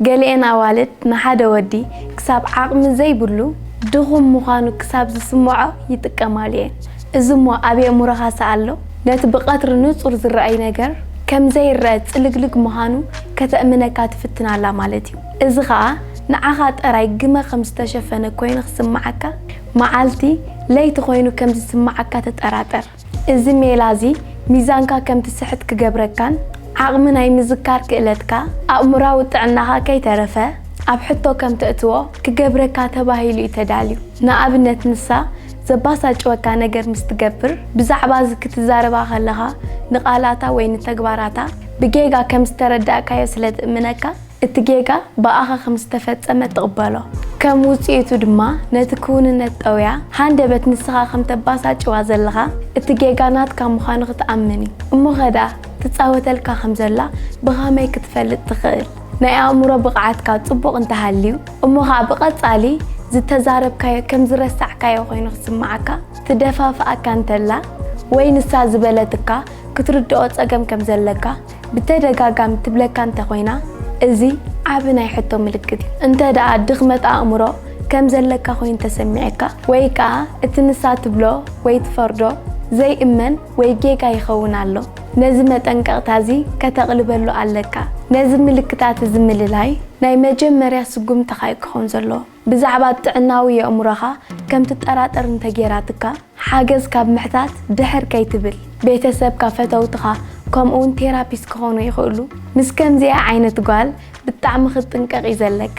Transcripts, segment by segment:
ገሊኤን ኣዋልድ ንሓደ ወዲ ክሳብ ዓቕሚ ዘይብሉ ድኹም ምዃኑ ክሳብ ዝስምዖ ይጥቀማሉ እየን። እዚ እሞ ኣብ የእምሮኻ ሰኣሎ፣ ነቲ ብቐትሪ ንጹር ዝረኣይ ነገር ከም ዘይረአ ጽልግልግ ምዃኑ ከተእምነካ ትፍትን ኣላ ማለት እዩ። እዚ ኸኣ ንዓኻ ጥራይ ግመ ከም ዝተሸፈነ ኮይኑ ክስምዓካ፣ መዓልቲ ለይቲ ኮይኑ ከም ዝስምዓካ ተጠራጠር። እዚ ሜላ እዚ ሚዛንካ ከም ትስሕት ክገብረካን ዓቕሚ ናይ ምዝካር ክእለትካ፣ ኣእምሮኣዊ ጥዕናኻ ከይተረፈ ኣብ ሕቶ ከም ተእትዎ ክገብረካ ተባሂሉ እዩ ተዳልዩ። ንኣብነት ንሳ ዘባሳጭወካ ነገር ምስ ትገብር፣ ብዛዕባ እዚ ክትዛረባ ከለኻ ንቓላታ ወይ ንተግባራታ ብጌጋ ከም ዝተረዳእካዮ ስለ ትእምነካ፣ እቲ ጌጋ ብኣኻ ከም ዝተፈጸመ ትቕበሎ። ከም ውጽኢቱ ድማ ነቲ ክውንነት ጠውያ፣ ሃንደበት ንስኻ ከም ተባሳጭዋ ዘለኻ እቲ ጌጋ ናትካ ምዃኑ ክትኣምን እዩ። እሞ ኸዳ ትጻወተልካ ከም ዘላ ብኸመይ ክትፈልጥ ትኽእል? ናይ ኣእምሮ ብቕዓትካ ጽቡቕ እንተሃልዩ፣ እሞ ኸኣ ብቐጻሊ ዝተዛረብካዮ ከም ዝረሳዕካዮ ኮይኑ ክስምዓካ ትደፋፍኣካ እንተላ፣ ወይ ንሳ ዝበለትካ ክትርድኦ ጸገም ከም ዘለካ ብተደጋጋሚ ትብለካ እንተኾይና፣ እዚ ዓቢ ናይ ሕቶ ምልክት እዩ። እንተ ደኣ ድኽመት ኣእምሮ ከም ዘለካ ኮይኑ ተሰሚዕካ፣ ወይ ከኣ እቲ ንሳ ትብሎ ወይ ትፈርዶ ዘይእመን ወይ ጌጋ ይኸውን ኣሎ። ነዚ መጠንቀቕታ እዚ ከተቕልበሉ ኣለካ። ነዚ ምልክታት እዚ ምልላይ ናይ መጀመርያ ስጉምትኻ እዩ ክኸውን ዘለዎ። ብዛዕባ ጥዕናዊ የእምሮኻ ከም ትጠራጠር እንተጌራትካ፣ ሓገዝ ካብ ምሕታት ድሕር ከይትብል፣ ቤተሰብካ፣ ፈተውትኻ፣ ከምኡውን ቴራፒስት ክኾኑ ይኽእሉ። ምስ ከምዚኣ ዓይነት ጓል ብጣዕሚ ክትጥንቀቕ እዩ ዘለካ።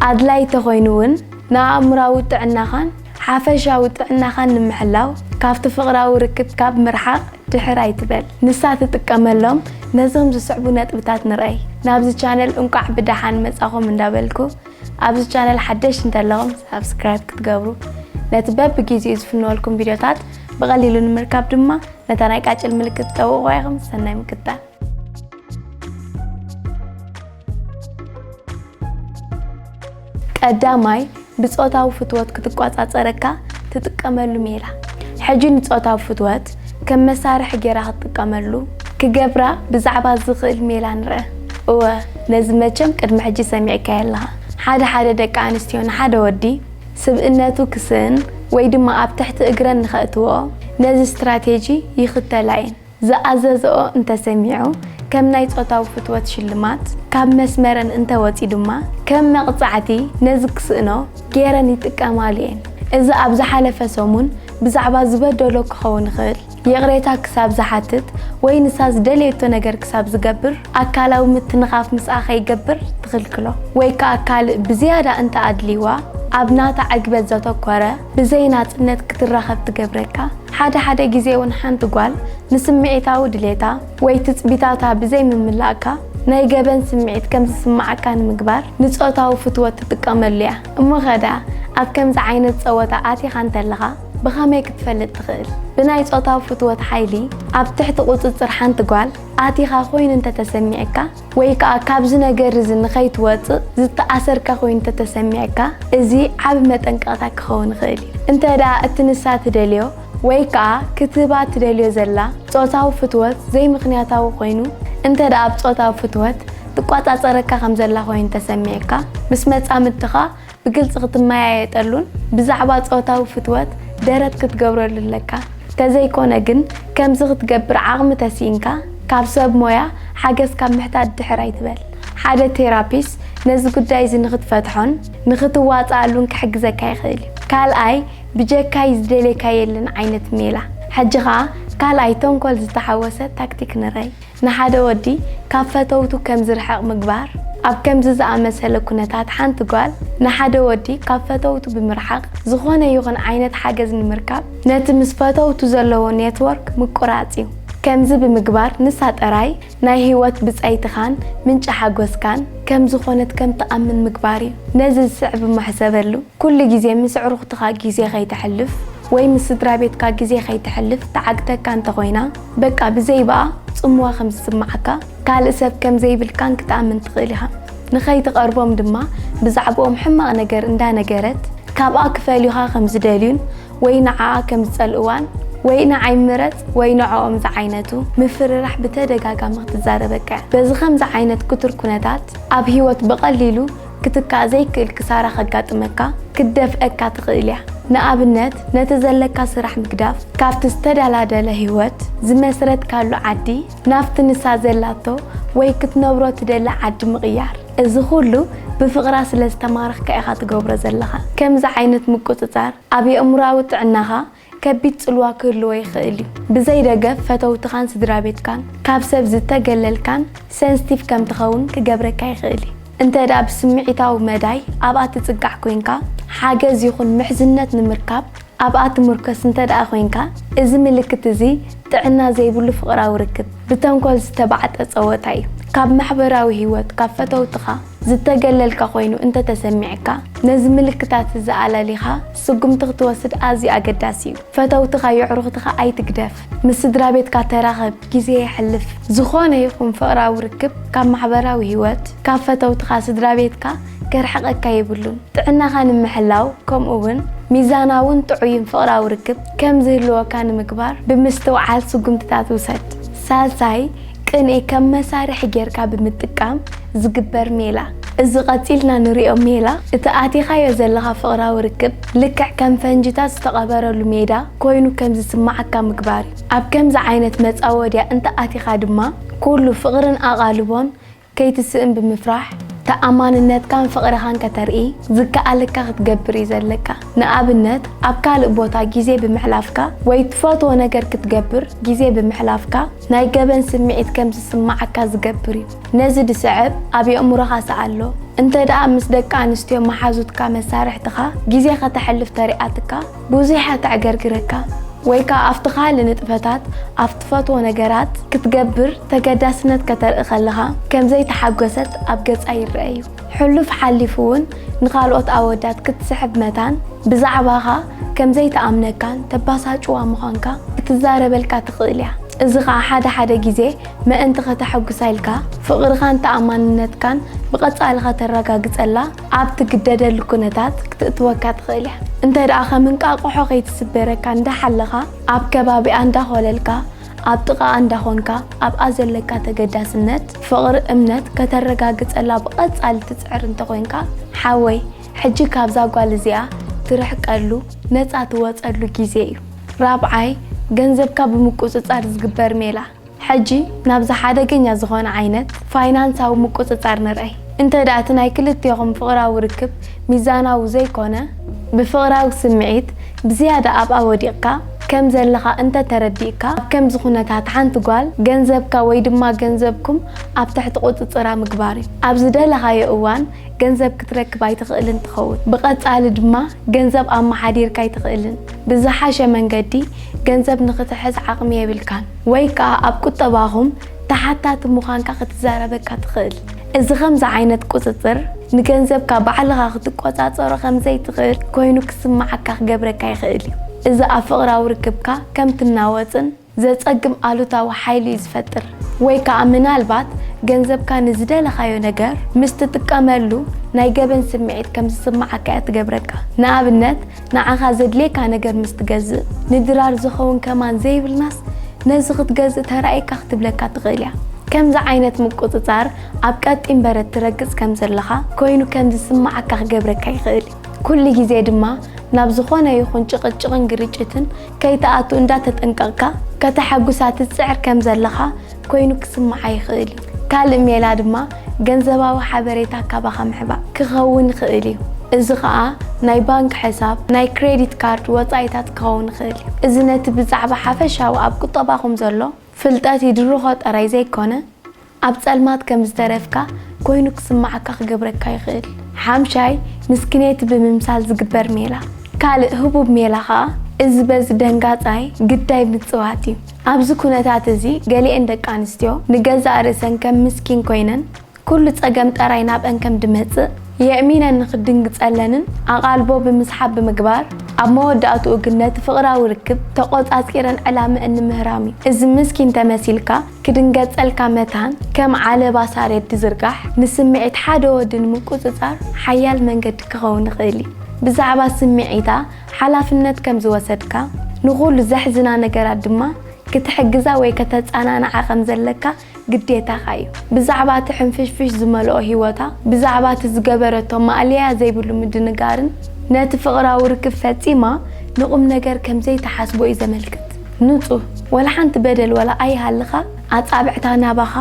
ኣድላይ ተኾይኑ እውን ንኣእምራዊ ጥዕናኻን ሓፈሻዊ ጥዕናኻን ንምሕላው ካብቲ ፍቕራዊ ርክብ ካብ ምርሓቕ ድሕር ኣይትበል። ንሳ ትጥቀመሎም ነዞም ዝስዕቡ ነጥብታት ንርኣይ። ናብዚ ቻነል እንቋዕ ብደሓን መጻኹም እንዳበልኩ፣ ኣብዚ ቻነል ሓደሽቲ እንተለኹም ሳብስክራይብ ክትገብሩ፣ ነቲ በብጊዜኡ ዝፍነወልኩም ቪድዮታት ብቐሊሉ ንምርካብ ድማ ነታ ናይ ቃጭል ምልክት ጠውቑዋ ኢኹም። ሰናይ ምክትታል። ቀዳማይ፣ ብጾታዊ ፍትወት ክትቆጻጸረካ ትጥቀመሉ ሜላ። ሕጂ ንጾታዊ ፍትወት ከም መሳርሒ ጌራ ክትጥቀመሉ ክገብራ ብዛዕባ ዝኽእል ሜላ ንርአ። እወ፣ ነዚ መቸም ቅድሚ ሕጂ ሰሚዕካዮ ኣለኻ። ሓደ ሓደ ደቂ ኣንስትዮ ንሓደ ወዲ ስብእነቱ ክስእን ወይ ድማ ኣብ ትሕቲ እግረን ንኸእትዎ ነዚ ስትራቴጂ ይኽተላ እየን። ዝኣዘዝኦ እንተሰሚዑ፣ ከም ናይ ጾታዊ ፍትወት ሽልማት፣ ካብ መስመረን እንተወጺኡ ድማ ከም መቕጻዕቲ ነዚ ክስእኖ ገይረን ይጥቀማሉ እየን። እዚ ኣብ ዝሓለፈ ሰሙን ብዛዕባ ዝበደሎ ክኸውን ይኽእል፣ ይቕሬታ ክሳብ ዝሓትት ወይ ንሳ ዝደለየቶ ነገር ክሳብ ዝገብር፣ ኣካላዊ ምትንኻፍ ምስኣ ከይገብር ትኽልክሎ። ወይ ከኣ ካልእ ብዝያዳ እንተ ኣድልይዋ፣ ኣብ ናታ ዕግበት ዘተኮረ፣ ብዘይ ናጽነት ክትራኸብ ትገብረካ። ሓደ ሓደ ግዜ እውን ሓንቲ ጓል ንስምዒታዊ ድሌታ ወይ ትጽቢታታ ብዘይ ምምላእካ ናይ ገበን ስምዒት ከም ዝስምዓካ ንምግባር ንጾታዊ ፍትወት ትጥቀመሉ እያ። እሞ ኸዳ ኣብ ከምዚ ዓይነት ጸወታ ኣቲኻ እንተለኻ ብኸመይ ክትፈልጥ ትኽእል? ብናይ ጾታዊ ፍትወት ሓይሊ ኣብ ትሕቲ ቁጽጽር ሓንቲ ጓል ኣቲኻ ኮይኑ እንተተሰሚዕካ ወይ ከኣ ካብዚ ነገር እዚ ንኸይትወጽእ ዝተኣሰርካ ኮይኑ እንተተሰሚዕካ፣ እዚ ዓቢ መጠንቀቕታ ክኸውን ይኽእል እዩ። እንተ ደኣ እቲ ንሳ ትደልዮ ወይ ከኣ ክትህባ ትደልዮ ዘላ ጾታዊ ፍትወት ዘይምኽንያታዊ ኮይኑ፣ እንተ ደኣ ኣብ ጾታዊ ፍትወት ትቆጻጸረካ ከም ዘላ ኮይኑ ተሰሚዕካ፣ ምስ መጻምድትኻ ብግልጺ ክትመያየጠሉን ብዛዕባ ጾታዊ ፍትወት ደረት ክትገብረሉ ኣለካ። ተዘይኮነ ግን፣ ከምዚ ክትገብር ዓቕሚ ተሲእንካ፣ ካብ ሰብ ሞያ ሓገዝ ካብ ምሕታት ድሕር ኣይትበል። ሓደ ቴራፒስት ነዚ ጉዳይ እዚ ንኽትፈትሖን ንኽትዋጽኣሉን ክሕግዘካ ይኽእል እዩ። ካልኣይ፣ ብጀካይ ዝደልየካ የለን ዓይነት ሜላ። ሕጂ ኸኣ ካልኣይ ተንኮል ዝተሓወሰ ታክቲክ ንረይ። ንሓደ ወዲ ካብ ፈተውቱ ከም ዝርሕቕ ምግባር። ኣብ ከምዚ ዝኣመሰለ ኩነታት ሓንቲ ጓል ንሓደ ወዲ ካብ ፈተውቱ ብምርሓቕ ዝኾነ ይኹን ዓይነት ሓገዝ ንምርካብ ነቲ ምስ ፈተውቱ ዘለዎ ኔትወርክ ምቁራጽ እዩ። ከምዚ ብምግባር ንሳ ጥራይ ናይ ህይወት ብጻይትኻን ምንጪ ሓጎስካን ከም ዝኾነት ከም ትኣምን ምግባር እዩ። ነዚ ዝስዕብ እሞ ሕሰበሉ። ኩሉ ግዜ ምስ ኣዕሩኽትኻ ግዜ ከይተሕልፍ ወይ ምስ ስድራ ቤትካ ግዜ ከይተሕልፍ ትዓግተካ እንተኾይና፣ በቃ ብዘይ ብኣ ጽምዋ ከም ዝስምዓካ፣ ካልእ ሰብ ከም ዘይብልካን ክትኣምን ትኽእል ኢኻ። ንኸይትቐርቦም ድማ ብዛዕባኦም ሕማቕ ነገር እንዳነገረት፣ ካብኣ ክፈልዩኻ ከም ዝደልዩን ወይ ንዓኣ ከም ዝጸልእዋን ወይ ንዓይ ምረጽ ወይ ንዕኦም ዝዓይነቱ ምፍርራሕ ብተደጋጋሚ ክትዛረበካ እያ። በዚ ከምዚ ዓይነት ክቱር ኩነታት ኣብ ህይወት ብቐሊሉ ክትካእ ዘይክእል ክሳራ ከጋጥመካ ክትደፍአካ ትኽእል እያ። ንኣብነት ነቲ ዘለካ ስራሕ ምግዳፍ፣ ካብቲ ዝተደላደለ ህይወት ዝመስረትካሉ ዓዲ ናብቲ ንሳ ዘላቶ ወይ ክትነብሮ ትደሊ ዓዲ ምቕያር። እዚ ኩሉ ብፍቕራ ስለ ዝተማረኽካ ኢኻ ትገብሮ ዘለኻ። ከምዚ ዓይነት ምቁጽጻር ኣብ የእምራዊ ጥዕናኻ ከቢድ ጽልዋ ክህልዎ ይኽእል እዩ። ብዘይ ደገፍ ፈተውትኻን ስድራ ቤትካን ካብ ሰብ ዝተገለልካን ሰንስቲቭ ከም ትኸውን ክገብረካ ይኽእል እዩ። እንተ ደኣ ብስምዒታዊ መዳይ ኣብኣ ትጽጋዕ ኮይንካ፣ ሓገዝ ይኹን ምሕዝነት ንምርካብ ኣብኣ ትምርኮስ እንተ ደኣ ኮይንካ፣ እዚ ምልክት እዚ ጥዕና ዘይብሉ ፍቕራዊ ርክብ፣ ብተንኮል ዝተባዕጠ ጸወታ እዩ። ካብ ማሕበራዊ ህይወት፣ ካብ ፈተውትኻ ዝተገለልካ ኮይኑ እንተ ተሰሚዕካ፣ ነዚ ምልክታት እዚ ኣላሊኻ ስጉምቲ ክትወስድ ኣዝዩ ኣገዳሲ እዩ። ፈተውትኻ የዕሩኽትኻ ኣይትግደፍ። ምስ ስድራ ቤትካ ተራኸብ፣ ግዜ የሕልፍ። ዝኾነ ይኹን ፍቕራዊ ርክብ ካብ ማሕበራዊ ህይወት፣ ካብ ፈተውትኻ ስድራ ቤትካ ከርሕቐካ የብሉን። ጥዕናኻ ንምሕላው፣ ከምኡ እውን ሚዛናውን ጥዑይን ፍቕራዊ ርክብ ከም ዝህልወካ ንምግባር ብምስትውዓል ስጉምትታት ውሰድ። ሳልሳይ፣ ቅንኢ ከም መሳርሒ ጌርካ ብምጥቃም ዝግበር ሜላ። እዚ ቀጺልና ንሪኦ ሜላ፣ እቲ ኣቲኻዮ ዘለኻ ፍቕራዊ ርክብ ልክዕ ከም ፈንጂታት ዝተቐበረሉ ሜዳ ኮይኑ ከም ዝስምዓካ ምግባር እዩ። ኣብ ከምዚ ዓይነት መጻወድያ እንተ ኣቲኻ ድማ፣ ኩሉ ፍቕርን ኣቓልቦን ከይትስእን ብምፍራሕ፣ ተኣማንነትካን ፍቕርኻን ከተርኢ ዝከኣለካ ክትገብር እዩ ዘለካ። ንኣብነት፣ ኣብ ካልእ ቦታ ግዜ ብምሕላፍካ ወይ ትፈትዎ ነገር ክትገብር ግዜ ብምሕላፍካ፣ ናይ ገበን ስምዒት ከም ዝስምዓካ ዝገብር እዩ። ነዚ ዝስዕብ ኣብ የእምሮኻ ስኣሎ። እንተ ደኣ ምስ ደቂ ኣንስትዮ መሓዙትካ መሳርሕትኻ ግዜ ከተሕልፍ ተሪኣትካ፣ ብዙሕ እያ ተዕገርግረካ። ወይ ከኣ ኣብቲ ካልእ ንጥፈታት፣ ኣብ ትፈትዎ ነገራት ክትገብር ተገዳስነት ከተርኢ ከለኻ፣ ከም ዘይተሓጎሰት ኣብ ገጻ ይረአ እዩ። ሕሉፍ ሓሊፉ እውን ንኻልኦት ኣወዳት ክትስሕብ መታን፣ ብዛዕባኻ ከም ዘይትኣምነካን ተባሳጭዋ ምዃንካ ክትዛረበልካ ትኽእል እያ። እዚ ኸኣ ሓደ ሓደ ግዜ ምእንቲ ከተሐጉሳ ኢልካ፣ ፍቕርኻን ተኣማንነትካን ብቐጻሊ ከተረጋግጸላ ኣብ ትግደደሉ ኩነታት ክትእትወካ ትኽእል እያ። እንተ ደኣ ከም እንቃቑሖ ከይትስበረካ እንዳሓለኻ፣ ኣብ ከባቢኣ እንዳኾለልካ፣ ኣብ ጥቓኣ እንዳኾንካ፣ ኣብኣ ዘለካ ተገዳስነት፣ ፍቕሪ፣ እምነት ከተረጋግጸላ ብቐጻሊ ትጽዕር እንተኾይንካ፣ ሓወይ፣ ሕጂ ካብዛ ጓል እዚኣ ትርሕቀሉ፣ ነጻ ትወጸሉ ግዜ እዩ። ራብዓይ፣ ገንዘብካ ብምቁጽጻር ዝግበር ሜላ። ሕጂ ናብዚ ሓደገኛ ዝኾነ ዓይነት ፋይናንሳዊ ምቁጽጻር ንርኣይ። እንተ ደኣ እቲ ናይ ክልቴኹም ፍቕራዊ ርክብ ሚዛናዊ ዘይኮነ፣ ብፍቕራዊ ስምዒት ብዝያዳ ኣብኣ ወዲቕካ ከም ዘለኻ እንተ ተረዲእካ፣ ኣብ ከምዚ ኩነታት ሓንቲ ጓል ገንዘብካ ወይ ድማ ገንዘብኩም ኣብ ትሕቲ ቁጽጽራ ምግባር እዩ። ኣብ ዝደለኻዮ እዋን ገንዘብ ክትረክብ ኣይትኽእልን ትኸውን። ብቐጻሊ ድማ ገንዘብ ኣመሓዲርካ ኣይትኽእልን። ብዝሓሸ መንገዲ ገንዘብ ንኽትሕዝ ዓቕሚ የብልካን፣ ወይ ከኣ ኣብ ቁጠባኹም ተሓታቲ ምዃንካ ክትዛረበካ ትኽእል። እዚ ከምዚ ዓይነት ቁጽጽር ንገንዘብካ ባዕልኻ ክትቆጻጸሮ ከም ዘይትኽእል ኮይኑ ክስምዓካ ክገብረካ ይኽእል እዩ። እዚ ኣብ ፍቕራዊ ርክብካ ከም ትናወጽን ዘጸግም ኣሉታዊ ሓይሊ እዩ ዝፈጥር። ወይ ከኣ ምናልባት ገንዘብካ ንዝደለኻዮ ነገር ምስ ትጥቀመሉ ናይ ገበን ስምዒት ከም ዝስምዓካ እያ ትገብረካ። ንኣብነት፣ ንዓኻ ዘድልየካ ነገር ምስ ትገዝእ፣ ንድራር ዝኸውን ከማን ዘይብልናስ ነዚ ክትገዝእ ተራእየካ ክትብለካ ትኽእል እያ። ከምዚ ዓይነት ምቁጽጻር ኣብ ቀጢን በረድ ትረግጽ ከም ዘለኻ ኮይኑ ከም ዝስምዓካ ክገብረካ ይኽእል እዩ። ኩሉ ግዜ ድማ ናብ ዝኾነ ይኹን ጭቕጭቕን ግርጭትን ከይትኣቱ እንዳተጠንቀቕካ ከተሓጉሳ ትጽዕር ከም ዘለኻ ኮይኑ ክስምዓ ይኽእል እዩ። ካልእ ሜላ ድማ ገንዘባዊ ሓበሬታ ካባኻ ምሕባእ ክኸውን ይኽእል እዩ። እዚ ኸኣ ናይ ባንክ ሕሳብ፣ ናይ ክሬዲት ካርድ ወጻኢታት ክኸውን ይኽእል እዩ። እዚ ነቲ ብዛዕባ ሓፈሻዊ ኣብ ቁጠባኹም ዘሎ ፍልጠት ይድርኾ ጥራይ ዘይኮነ፣ ኣብ ጸልማት ከም ዝተረፍካ ኮይኑ ክስምዓካ ክገብረካ ይኽእል። ሓምሻይ፣ ምስኪነይቲ ብምምሳል ዝግበር ሜላ። ካልእ ህቡብ ሜላ ኸኣ፣ እዚ በዚ ደንጋጻይ ግዳይ ምጽዋት እዩ። ኣብዚ ኩነታት እዚ፣ ገሊኤን ደቂ ኣንስትዮ ንገዛእ ርእሰን ከም ምስኪን ኮይነን፣ ኩሉ ጸገም ጥራይ ናብአን ከም ድመጽእ የእሚነን ንኽድንግጸለንን ኣቓልቦ ብምስሓብ ብምግባር፣ ኣብ መወዳእትኡ ግን ነቲ ፍቕራዊ ርክብ ተቖጻጺረን ዕላመአን ንምህራም እዩ። እዚ ምስኪን ተመሲልካ ክድንገጸልካ መታን፣ ከም ዓለባ ሳሬት ዝዝርጋሕ፣ ንስምዒት ሓደ ወዲ ንምቁጽጻር ሓያል መንገዲ ክኸውን ይኽእል እዩ። ብዛዕባ ስምዒታ ሓላፍነት ከም ዝወሰድካ፣ ንኹሉ ዘሕዝና ነገራት ድማ ክትሕግዛ ወይ ከተጸናንዓ ከም ዘለካ ግዴታኻ እዩ። ብዛዕባ እቲ ሕንፍሽፍሽ ዝመልኦ ህይወታ፣ ብዛዕባ እቲ ዝገበረቶ ማእለያ ዘይብሉ ምድንጋርን ነቲ ፍቕራዊ ርክብ ፈጺማ ንቑም ነገር ከም ዘይትሓስቦ እዩ ዘመልክት። ንጹህ፣ ወላ ሓንቲ በደል ወላ ኣይሃልኻ፣ ኣጻብዕታ ናባኻ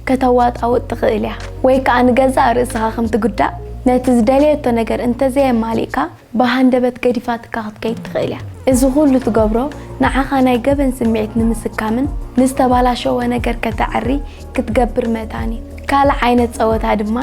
ከተዋጣውጥ ትኽእል እያ። ወይ ከኣ ንገዛእ ርእስኻ ከም ትጉዳእ፣ ነቲ ዝደለየቶ ነገር እንተዘየማሊእካ፣ ብሃንደበት ገዲፋትካ ክትከይድ ትኽእል እያ። እዚ ኩሉ ትገብሮ ንዓኻ ናይ ገበን ስምዒት ንምስካምን ንዝተባላሸወ ነገር ከተዐሪ ክትገብር መታን እዩ። ካልእ ዓይነት ጸወታ ድማ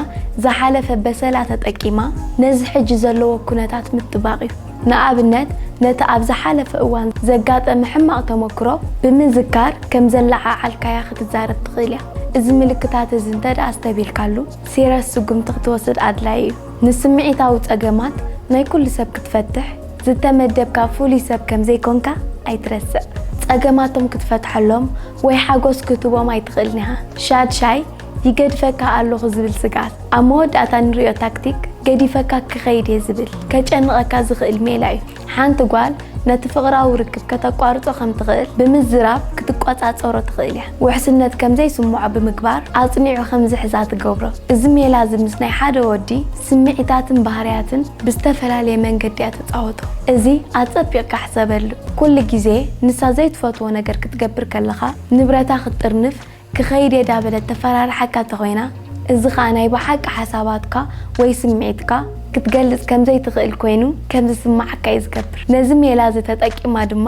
ዝሓለፈ በሰላ ተጠቂማ ነዚ ሕጂ ዘለዎ ኩነታት ምጥባቕ እዩ። ንኣብነት፣ ነቲ ኣብ ዝሓለፈ እዋን ዘጋጠመ ሕማቕ ተመክሮ ብምዝካር ከም ዘለዓዓልካያ ክትዛረብ ትኽእል እያ። እዚ ምልክታት እዚ እንተ ደኣ ኣስተብሂልካሉ፣ ሲረስ ስጉምቲ ክትወስድ ኣድላዪ እዩ። ንስምዒታዊ ጸገማት ናይ ኩሉ ሰብ ክትፈትሕ ዝተመደብካ ፍሉይ ሰብ ከም ዘይኮንካ ኣይትረስዕ። ጸገማቶም ክትፈትሐሎም ወይ ሓጎስ ክትህቦም ኣይትኽእልን ኢኻ። ሻድሻይ፣ ይገድፈካ ኣለኹ ዝብል ስግኣት። ኣብ መወዳእታ እንርእዮ ታክቲክ፣ ገዲፈካ ክኸይድ እየ ዝብል፣ ከጨንቐካ ዝኽእል ሜላ እዩ። ሓንቲ ጓል ነቲ ፍቕራዊ ርክብ ከተቋርጾ ከም ትኽእል ብምዝራብ ክትቆጻጸሮ ትኽእል እያ። ውሕስነት ከም ዘይስምዖ ብምግባር ኣጽኒዑ ከም ዝሕዛ ትገብሮ። እዚ ሜላ እዚ ምስ ናይ ሓደ ወዲ ስምዒታትን ባህርያትን ብዝተፈላለየ መንገዲ እያ ትጻወቶ። እዚ ኣጸቢቕካ ሕሰበሉ። ኩሉ ግዜ ንሳ ዘይትፈትዎ ነገር ክትገብር ከለኻ፣ ንብረታ ክትጥርንፍ፣ ክኸይድ እየ ዳበለት ተፈራርሓካ ተኾይና፣ እዚ ኸኣ ናይ ብሓቂ ሓሳባትካ ወይ ስምዒትካ ክትገልጽ ከም ዘይትኽእል ኮይኑ ከም ዝስምዓካ እዩ ዝገብር። ነዚ ሜላ እዚ ተጠቂማ ድማ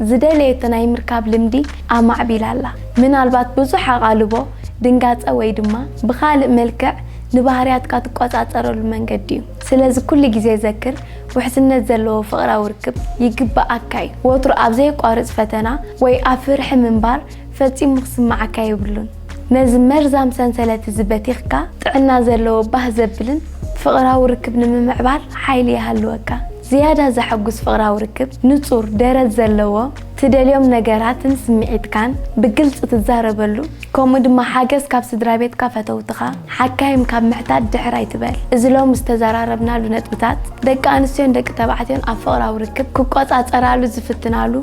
ዝደለየቶ ናይ ምርካብ ልምዲ ኣማዕቢላ ኣላ። ምናልባት ብዙሕ ኣቓልቦ፣ ድንጋጸ ወይ ድማ ብኻልእ መልክዕ ንባህርያትካ ትቆጻጸረሉ መንገዲ እዩ። ስለዚ ኩሉ ግዜ ዘክር፣ ውሕስነት ዘለዎ ፍቕራዊ ርክብ ይግብኣካ እዩ። ወትሩ ኣብ ዘየቋርጽ ፈተና ወይ ኣብ ፍርሒ ምንባር ፈጺሙ ክስምዓካ የብሉን። ነዚ መርዛም ሰንሰለት እዚ በቲኽካ፣ ጥዕና ዘለዎ ባህ ዘብልን ፍቕራዊ ርክብ ንምምዕባል ሓይሊ ይሃልወካ። ዝያዳ ዘሐጉስ ፍቕራዊ ርክብ፣ ንጹር ደረት ዘለዎ፣ ትደልዮም ነገራትን ስምዒትካን ብግልጺ ትዛረበሉ፣ ከምኡ ድማ ሓገዝ ካብ ስድራ ቤትካ ፈተውትኻ ሓካይም ካብ ምሕታት ድሕር ኣይትበል። እዚ ሎሚ ዝተዘራረብናሉ ነጥብታት፣ ደቂ ኣንስትዮን ደቂ ተባዕትዮን ኣብ ፍቕራዊ ርክብ ክቆጻጸራሉ ዝፍትናሉ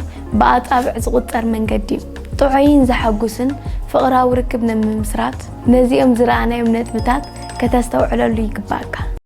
ብኣጻብዕ ዝቑጸር መንገዲ እዩ። ጥዑይን ዘሐጉስን ፍቕራዊ ርክብ ንምምስራት፣ ነዚኦም ዝረኣናዮም ነጥብታት ከተስተውዕለሉ ይግባእካ።